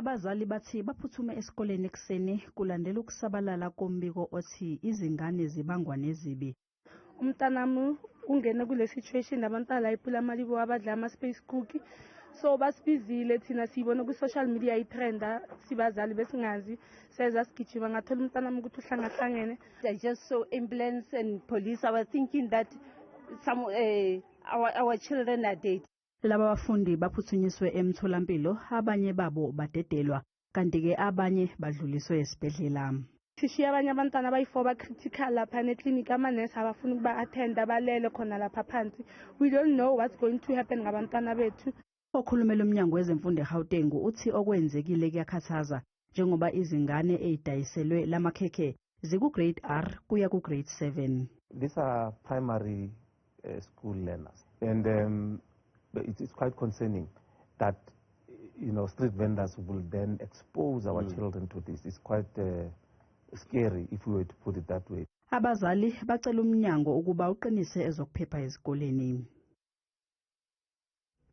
Abazali bathi baphuthume esikoleni ekuseni kulandela ukusabalala kombiko othi izingane zibangwa nezibi. Umntanami ungene kule situation, abantwana la ePulamaliboho abadla ama-space cookie, so basibizile. Thina siyibona ku-social media i-trenda, sibazali besingazi, seza sigijima, ngathola umntanami ukuthi uhlangahlangene. I just saw ambulance and police. I was thinking that some our children are dead. Laba bafundi baphuthunyiswe emtholampilo, abanye babo badedelwa, kanti-ke abanye badluliswe esibhedlela. Sishiye abanye abantwana abayi-4 ba-critical lapha neklinikhi, amanesi abafuni ukuba-attenda, balele khona lapha phansi. We don't know what's going to happen ngabantwana bethu. Okhulumela umnyango wezemfundo eGauteng uthi okwenzekile kuyakhathaza, njengoba izingane ezidayiselwe lamakhekhe ziku-grade R kuya ku-grade 7. These are primary school learners, and it's quite concerning that street vendors will then expose our children to this. It's quite scary, if we were to put it that way. Abazali bacela umnyango ukuba uqinise ezokuphepha ezikoleni.